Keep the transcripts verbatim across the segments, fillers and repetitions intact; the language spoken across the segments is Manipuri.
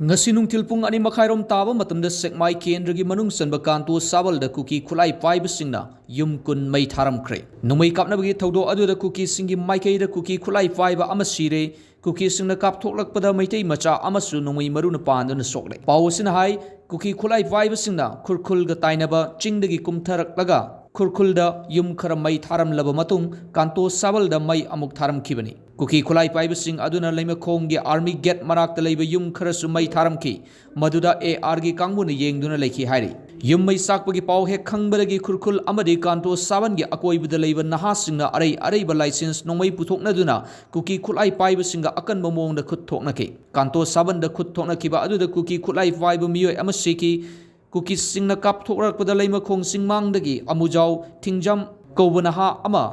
ꯉꯁꯤ ꯅꯨꯡꯊꯤꯜ ꯄꯨꯡ ꯑꯅꯤ ꯃꯈꯥꯏꯔꯣꯝ ꯇꯥꯕ ꯃꯇꯝꯗ ꯁꯦꯛꯃꯥꯏ ꯀꯦꯟꯗ꯭ꯔꯒꯤ ꯃꯅꯨꯡ ꯆꯟꯕ ꯀꯥꯟꯇꯣ ꯁꯥꯕꯜꯗ ꯀꯨꯀꯤ ꯈꯨꯠꯂꯥꯏ ꯄꯥꯏꯕꯁꯤꯡꯅ ꯌꯨꯝ ꯀꯨꯟ ꯃꯩ ꯊꯥꯔꯝꯈ꯭ꯔꯦ꯫ ꯅꯣꯡꯃꯩ ꯀꯥꯞꯅꯕꯒꯤ ꯊꯧꯗꯣꯛ ꯑꯗꯨꯗ ꯀꯨꯀꯤꯁꯤꯡꯒꯤ ꯃꯥꯏꯀꯩꯗ ꯀꯨꯀꯤ ꯈꯨꯠꯂꯥꯏ ꯄꯥꯏꯕ ꯑꯃ ꯁꯤꯔꯦ꯫ ꯀꯨꯀꯤꯁꯤꯡꯅ ꯀꯥꯞꯊꯣꯛꯂꯛꯄꯗ ꯃꯩꯇꯩ ꯃꯆꯥ ꯑꯃꯁꯨ ꯅꯣꯡꯃꯩ ꯃꯔꯨꯅ ꯄꯥꯟꯗꯨꯅ ꯁꯣꯛꯂꯦ꯫ ꯄꯥꯎ ꯑꯁꯤꯅ ꯍꯥꯏ, ꯀꯨꯀꯤ ꯈꯨꯠꯂꯥꯏ ꯄꯥꯏꯕꯁꯤꯡꯅ ꯈꯨꯔꯈꯨꯜꯒ ꯇꯥꯏꯅꯕ ꯆꯤꯡꯗꯒꯤ ꯀꯨꯝꯊꯔꯛꯂꯒ ꯈꯨꯔꯈꯨꯜꯗ ꯌꯨꯝ ꯈꯔ ꯃꯩ ꯊꯥꯔꯝꯂꯕ ꯃꯇꯨꯡ ꯀꯥꯟꯇꯣ ꯁꯥꯕꯜꯗ ꯃꯩ ꯑꯃꯨꯛ ꯊꯥꯔꯝꯈꯤꯕꯅꯤ꯫ ꯀꯨꯀꯤ ꯈꯨꯠꯂꯥꯏ ꯄꯥꯏꯕꯁꯤꯡ ꯑꯗꯨꯅ ꯂꯩꯃꯈꯣꯡꯒꯤ ꯑꯥꯔꯃꯤ ꯒꯦꯠ ꯃꯅꯥꯛꯇ ꯂꯩꯕ ꯌꯨꯝ ꯈꯔꯁꯨ ꯃꯩ ꯊꯥꯔꯝꯈꯤ꯫ ꯃꯗꯨꯗ ꯑꯦ ꯑꯥꯔꯒꯤ ꯀꯥꯡꯕꯨꯅ ꯌꯦꯡꯗꯨꯅ ꯂꯩꯈꯤ ꯍꯥꯏꯔꯤ꯫ ꯌꯨꯝ ꯃꯩ ꯆꯥꯛꯄꯒꯤ ꯄꯥꯎ ꯍꯦꯛ ꯈꯪꯕꯗꯒꯤ ꯈꯨꯔꯈꯨꯜ ꯑꯃꯗꯤ ꯀꯥꯟꯇꯣ ꯁꯥꯕꯟꯒꯤ ꯑꯀꯣꯏꯕꯗ ꯂꯩꯕ ꯅꯍꯥꯁꯤꯡꯅ ꯑꯔꯩ ꯑꯔꯩꯕ ꯂꯥꯏꯁꯦꯟꯁ ꯅꯣꯡꯃꯩ ꯄꯨꯊꯣꯛꯅꯗꯨꯅ ꯀꯨꯀꯤ ꯈꯨꯠꯂꯥꯏ ꯄꯥꯏꯕꯁꯤꯡꯒ ꯑꯀꯟꯕ ꯃꯑꯣꯡꯗ ꯈꯨꯠ ꯊꯣꯛꯅꯈꯤ꯫ ꯀꯥꯟꯇꯣ ꯁꯥꯕꯟꯗ ꯈꯨꯠ ꯊꯣꯛꯅꯈꯤꯕ ꯑꯗꯨꯗ ꯀꯨꯀꯤ ꯈꯨꯠꯂꯥꯏ ꯄꯥꯏꯕ ꯃꯤꯑꯣꯏ ꯑꯃ ꯁꯤꯈꯤ꯫ ꯀꯨꯀꯤꯁꯤꯡꯅ ꯀꯥꯞꯊꯣꯛꯂꯛꯄꯗ ꯂꯩꯃꯈꯣꯡ ꯆꯤꯡꯃꯥꯡꯗꯒꯤ ꯑꯃꯨꯖꯥꯎ ꯊꯤꯡꯖꯝ ꯀꯧꯕ ꯅꯍꯥ ꯑꯃ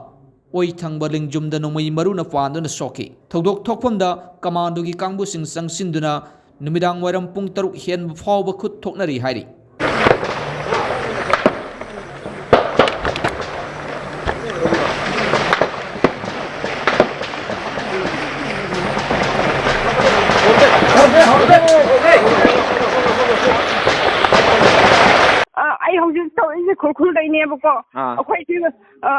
ꯑꯣꯏ ꯊꯪꯕ ꯂꯤꯡꯖꯨꯝꯗ ꯅꯣꯡꯃꯩ ꯃꯔꯨꯅ ꯄꯥꯟꯗꯨꯅ ꯁꯣꯛꯈꯤ꯫ ꯊꯧꯗꯣꯛ ꯊꯣꯛꯐꯝꯗ ꯀꯃꯥꯟꯗꯣꯒꯤ ꯀꯥꯡꯕꯨꯁꯤꯡ ꯆꯪꯁꯤꯟꯗꯨꯅ ꯅꯨꯃꯤꯗꯥꯡ ꯋꯥꯏꯔꯝ ꯄꯨꯡ ꯇꯔꯨꯛ ꯍꯦꯟꯕ ꯐꯥꯎꯕ ꯈꯨꯠ ꯊꯣꯛꯅꯔꯤ ꯍꯥꯏꯔꯤ꯫ ꯑ, ꯑꯩ ꯍꯧꯖꯤꯛ ꯇꯧꯔꯛꯏꯁꯦ ꯈꯨꯔꯈꯨꯜꯗꯩꯅꯦꯕꯀꯣ꯫ ꯑꯥ꯫ ꯑꯩꯈꯣꯏꯁꯤ, ꯑ,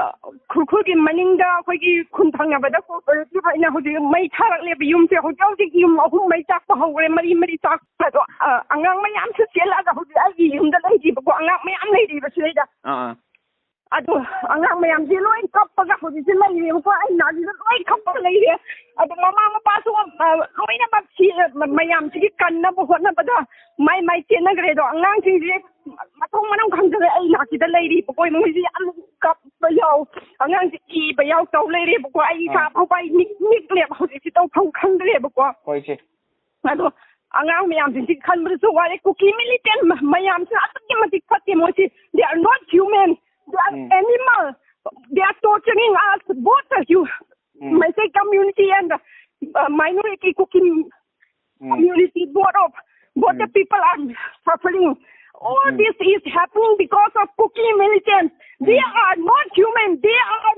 ꯈꯨꯔꯈꯨꯜꯒꯤ ꯃꯅꯤꯡꯗ ꯑꯩꯈꯣꯏꯒꯤ ꯈꯨꯟ ꯊꯪꯅꯕꯗ ꯀꯣꯑꯣꯄꯔꯦꯇꯤꯚ ꯍꯥꯏꯅ ꯍꯧꯖꯤꯛ ꯃꯩ ꯊꯥꯔꯛꯂꯦꯕ꯫ ꯌꯨꯝꯁꯦ ꯍꯧꯖꯤꯛ ꯍꯧꯖꯤꯛ ꯌꯨꯝ ꯑꯍꯨꯝ ꯃꯩ ꯆꯥꯛꯄ ꯍꯧꯈ꯭ꯔꯦ, ꯃꯔꯤ ꯃꯔꯤ ꯆꯥꯛꯄ꯫ ꯑꯗꯣ, ꯑ, ꯑꯉꯥꯡ ꯃꯌꯥꯝꯁꯨ ꯆꯦꯜꯂꯛꯑꯒ ꯍꯧꯖꯤꯛ ꯑꯩꯒꯤ ꯌꯨꯝꯗ ꯂꯩꯔꯤꯕꯀꯣ, ꯑꯉꯥꯡ ꯃꯌꯥꯝ ꯂꯩꯔꯤꯕ ꯁꯤꯗꯩꯗ꯫ ꯑꯥ, ꯑꯥ꯫ ꯑꯗꯣ ꯑꯉꯥꯡ ꯃꯌꯥꯝꯁꯤ ꯂꯣꯏ ꯀꯞꯄꯒ ꯍꯧꯖꯤꯛꯁꯦ ꯂꯩꯔꯦꯕꯀꯣ꯫ ꯑꯩ ꯅꯥꯁꯤꯗ ꯂꯣꯏ ꯀꯞꯄꯒ ꯂꯩꯔꯦ꯫ ꯑꯗꯣ ꯃꯃꯥ ꯃꯄꯥꯁꯨ, ꯑ, ꯂꯣꯏꯅꯃꯛ ꯁꯤ, ꯑ, ꯃꯌꯥꯝꯁꯤꯒꯤ ꯀꯟꯅꯕ ꯍꯣꯠꯅꯕꯗ ꯃꯥꯏ ꯃꯥꯏ ꯆꯦꯟꯅꯈ꯭ꯔꯦ꯫ ꯑꯗꯣ ꯑꯉꯥꯡꯁꯤꯡꯁꯦ ꯃꯊꯣꯡ ꯃꯔꯝ ꯈꯪꯗ꯭ꯔꯦ꯫ ꯑꯩ ꯅꯥꯁꯤꯗ ꯂꯩꯔꯤꯕꯀꯣ꯫ ꯃꯣꯏꯁꯦ ꯌꯥꯝ ꯀꯞꯄ ꯌꯥꯎ, ꯑꯉꯥꯡꯁꯦ ꯀꯤꯕ ꯌꯥꯎ ꯇꯧ ꯂꯩꯔꯦꯕꯀꯣ꯫ ꯑꯩ ꯏꯁꯥ ꯑꯥ꯫ ꯐꯥꯎꯕ ꯑꯩ ꯅꯤꯛ-, ꯅꯤꯛꯂꯦꯕ ꯍꯧꯖꯤꯛꯁꯦ ꯇꯧꯐꯝ ꯈꯪꯗ꯭ꯔꯦꯕꯀꯣ꯫ ꯍꯣꯏ, ꯏꯆꯦ꯫ ꯑꯗꯣ ꯑꯉꯥꯡ ꯃꯌꯥꯝꯁꯤꯡꯁꯤ ꯈꯟꯕꯗꯁꯨ ꯋꯥꯔꯦ꯫ ꯀꯨꯀꯤ ꯃꯤꯂꯤꯇꯦꯟ ꯃ-, ꯃꯌꯥꯝꯁꯤꯅ ꯑꯗꯨꯛꯀꯤ ꯃꯇꯤꯛ ꯐꯠꯇꯦ ꯃꯣꯏꯁꯤ꯫ They are not human. They are um. Animal. They are torturing us, both the hu-, um. Meitei community and the, uh, minority Kuki um. Community, both of, both the um. People are suffering. All um. This is happening because of Kuki militants. They um. Are not human. They are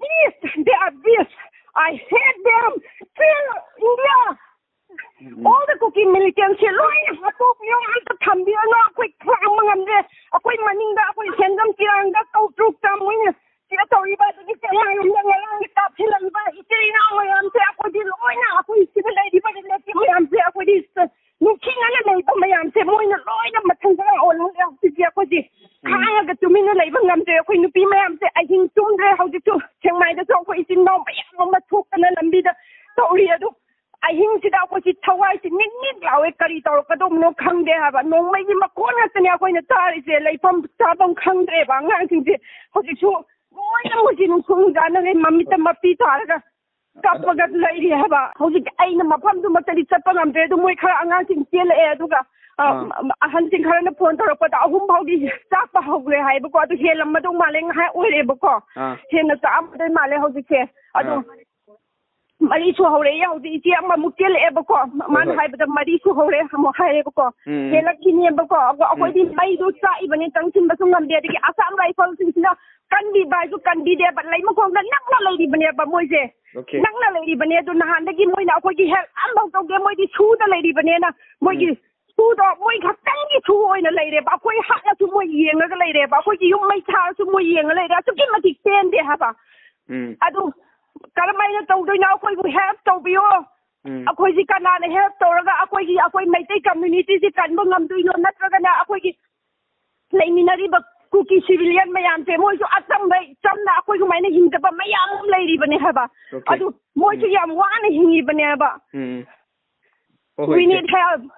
beasts. They are beasts. I hate them. Kill India. All the Kuki militants ꯁꯦ ꯂꯣꯏꯅ ꯍꯥꯠꯇꯣꯛꯄꯤꯌꯣ, ꯑꯝꯇ ꯊꯝꯕꯤꯔꯅꯨ꯫ ꯑꯩꯈꯣꯏ ꯈꯥꯡꯕ ꯉꯝꯗ꯭ꯔꯦ꯫ ꯑꯩꯈꯣꯏ ꯃꯅꯤꯡꯗ ꯑꯩꯈꯣꯏ ꯁꯦꯟꯖꯝ ꯆꯤꯔꯥꯡꯗ ꯀꯧꯇ꯭ꯔꯨꯛꯇ ꯃꯣꯏꯅ ꯁꯤꯗ ꯇꯧꯔꯤꯕ, ꯑꯗꯒꯤ ꯆꯦꯡꯃꯥꯏꯔꯣꯝꯗ ꯉꯔꯥꯡꯒꯤ ꯀꯥꯞꯁꯤꯜꯂꯛꯏꯕ ꯏꯆꯤꯜ ꯏꯅꯥꯎ ꯃꯌꯥꯝꯁꯦ, ꯑꯩꯈꯣꯏꯗꯤ ꯂꯣꯏꯅ, ꯑꯩꯈꯣꯏ ꯁꯤꯗ ꯂꯩꯔꯤꯕ relative ꯃꯌꯥꯝꯁꯦ, ꯑꯩꯈꯣꯏꯗꯤ ꯅꯨꯡꯁꯤꯅꯅ ꯂꯩꯕ ꯃꯌꯥꯝꯁꯦ ꯃꯣꯏꯅ ꯂꯣꯏꯅ ꯃꯊꯪ ꯃꯊꯪ ꯑꯣꯜꯍꯜꯂꯦ꯫ ꯍꯧꯖꯤꯛꯇꯤ ꯑꯩꯈꯣꯏꯁꯦ ꯈꯥꯡꯉꯒ ꯇꯨꯃꯤꯟꯅ ꯂꯩꯕ ꯉꯝꯗ꯭ꯔꯦ꯫ ꯑꯩꯈꯣꯏ ꯅꯨꯄꯤ ꯃꯌꯥꯝꯁꯦ ꯑꯍꯤꯡ ꯇꯨꯝꯗ꯭ꯔꯦ꯫ ꯍꯧꯖꯤꯛꯁꯨ ꯁꯦꯛꯃꯥꯏꯗꯁꯨ ꯑꯩꯈꯣꯏ ꯏꯆꯤꯟ ꯏꯅꯥꯎ ꯃꯌꯥꯝ ꯑꯃ ꯊꯣꯛꯇꯅ ꯂꯝꯕꯤꯗ ꯇꯧꯔꯤ꯫ ꯑꯗꯨ ꯑꯍꯤꯡꯁꯤꯗ ꯑꯩꯈꯣꯏꯁꯤ ꯊꯋꯥꯏꯁꯤ ꯅꯤꯛ ꯅꯤꯛ ꯂꯥꯎꯋꯦ꯫ ꯀꯔꯤ ꯇꯧꯔꯛꯀꯗꯧꯕꯅꯣ ꯈꯪꯗꯦ ꯍꯥꯏꯕ꯫ ꯅꯣꯡꯃꯩꯒꯤ ꯃꯈꯣꯟ ꯉꯥꯛꯇꯅꯦ ꯑꯩꯈꯣꯏꯅ ꯇꯥꯔꯤꯁꯦ꯫ ꯂꯩꯐꯝ ꯆꯥꯐꯝ ꯈꯪꯗ꯭ꯔꯦꯕ꯫ ꯑꯉꯥꯡꯁꯤꯡꯁꯦ ꯍꯧꯖꯤꯛꯁꯨ ꯂꯣꯏꯅ ꯃꯣꯏꯁꯤ ꯅꯨꯡꯁꯨ ꯅꯨꯡꯖꯥꯅꯔꯦ, ꯃꯃꯤꯠꯇ ꯃꯄꯤ ꯇꯥꯔꯒ ꯀꯞꯄꯒ ꯂꯩꯔꯤ ꯍꯥꯏꯕ꯫ ꯍꯧꯖꯤꯛ ꯑꯩꯅ ꯃꯐꯝꯗꯨꯃꯛꯇꯗꯤ ꯆꯠꯄ ꯉꯝꯗ꯭ꯔꯦ꯫ ꯑꯗꯨ ꯃꯣꯏ ꯈꯔ ꯑꯉꯥꯡꯁꯤꯡ ꯆꯦꯜꯂꯛꯑꯦ꯫ ꯑꯗꯨꯒ, ꯑ, ꯑꯥ꯫ ꯑꯍꯟꯁꯤꯡ ꯈꯔꯅ ꯐꯣꯟ ꯇꯧꯔꯛꯄꯗ ꯑꯍꯨꯝ ꯐꯥꯎꯗꯤ ꯆꯥꯛꯄ ꯍꯧꯈ꯭ꯔꯦ ꯍꯥꯏꯕꯀꯣ꯫ ꯑꯗꯨ ꯍꯦꯜꯂꯝꯃꯗꯧ ꯃꯥꯜꯂꯦ, ꯉꯥꯏꯍꯥꯛ ꯑꯣꯏꯔꯦꯕꯀꯣ꯫ ꯑꯥ꯫ ꯍꯦꯟꯅ ꯆꯥꯛꯑꯝꯃꯗꯣꯏ ꯃꯥꯜꯂꯦ ꯍꯧꯖꯤꯛꯁꯦ꯫ ꯑꯗꯣ ꯑꯥ꯫ ꯃꯔꯤ ꯁꯨꯍꯧꯔꯦ ꯍꯧꯖꯤꯛ꯫ ꯏꯆꯦ ꯑꯃꯃꯨꯛ ꯆꯦꯜꯂꯛꯑꯦꯕꯀꯣ꯫ ꯃꯥꯅ ꯍꯣꯏ꯫ ꯍꯥꯏꯕꯗ ꯃꯔꯤ ꯁꯨꯍꯧꯔꯦ ꯑꯃꯨꯛ ꯍꯥꯏꯌꯦꯕꯀꯣ꯫ ꯎꯝ꯫ ꯍꯦꯜꯂꯛꯈꯤꯅꯦꯕꯀꯣ꯫ ꯑꯗꯣ ꯎꯝ꯫ ꯑꯩꯈꯣꯏꯗꯤ ꯃꯩꯗꯣ ꯆꯥꯛꯏꯕꯅꯦ, ꯆꯪꯁꯤꯟꯕꯁꯨ ꯉꯝꯗꯦ꯫ ꯑꯗꯒꯤ ꯑꯁꯥꯝ ꯔꯥꯏꯐꯜꯁꯤꯡꯁꯤꯅ ꯀꯟꯕꯤꯕ ꯍꯥꯏꯁꯨ ꯀꯟꯕꯤꯗꯦꯕ꯫ ꯂꯩꯃꯈꯣꯡꯗ ꯅꯛꯅ ꯂꯩꯔꯤꯕꯅꯦꯕ ꯃꯣꯏꯁꯦ꯫ Okay꯫ ꯅꯛꯅ ꯂꯩꯔꯤꯕꯅꯦ꯫ ꯑꯗꯨ ꯅꯍꯥꯟꯗꯒꯤ ꯃꯣꯏꯅ ꯑꯩꯈꯣꯏꯒꯤ help ꯑꯝꯐꯥꯎ ꯇꯧꯗꯦ꯫ ꯃꯣꯏꯗꯤ ꯁꯨꯗ ꯂꯩꯔꯤꯕꯅꯦꯅ ꯃꯣꯏꯒꯤ ꯎꯝ꯫ ꯁꯨꯗꯣ ꯃꯣꯏ ꯈꯛꯇꯪꯒꯤ ꯁꯨ ꯑꯣꯏꯅ ꯂꯩꯔꯦꯕ꯫ ꯑꯩꯈꯣꯏ ꯍꯥꯠꯂꯁꯨ ꯃꯣꯏ ꯌꯦꯡꯉꯒ ꯂꯩꯔꯦꯕ꯫ ꯑꯩꯈꯣꯏꯒꯤ ꯌꯨꯝ ꯃꯩ ꯊꯥꯔꯁꯨ ꯃꯣꯏ ꯌꯦꯡꯉ ꯂꯩꯔꯦ꯫ ꯑꯁꯨꯛꯀꯤ ꯃꯇꯤꯛ ꯄꯦꯟꯗꯦ ꯍꯥꯏꯕ꯫ ꯎꯝ꯫ ꯑꯗꯨ ꯀꯔꯝꯍꯥꯏꯅ ꯇꯧꯗꯣꯏꯅꯣ? ꯑꯩꯈꯣꯏꯕꯨ help ꯇꯧꯕꯤꯌꯣ꯫ ꯎꯝ꯫ ꯑꯩꯈꯣꯏꯁꯤ ꯀꯅꯥꯅ help ꯇꯧꯔꯒ ꯑꯩꯈꯣꯏꯒꯤ, ꯑꯩꯈꯣꯏ ꯃꯩꯇꯩ communityꯁꯤ ꯀꯟꯕ ꯉꯝꯗꯣꯏꯅꯣ? ꯅꯠꯇ꯭ꯔꯒꯅ ꯑꯩꯈꯣꯏꯒꯤ ꯂꯩꯃꯤꯟꯅꯔꯤꯕ ꯀꯨꯀꯤ civilian ꯃꯌꯥꯝꯁꯦ ꯃꯣꯏꯁꯨ ꯑꯆꯝꯕ, ꯆꯝꯅ ꯑꯩꯈꯣꯏ ꯁꯨꯃꯥꯏꯅ ꯍꯤꯡꯗꯕ ꯃꯌꯥꯝ ꯑꯃ ꯂꯩꯔꯤꯕꯅꯦ ꯍꯥꯏꯕ꯫ Okay꯫ ꯑꯗꯨ ꯃꯣꯏꯁꯨ ꯎꯝ꯫ ꯌꯥꯝ ꯋꯥꯅ ꯍꯤꯡꯉꯤꯕꯅꯦ ꯍꯥꯏꯕ꯫ ꯎꯝ꯫ ꯍꯣꯏ, ꯍꯣꯏ, We ꯏꯆꯦ꯫ Need help꯫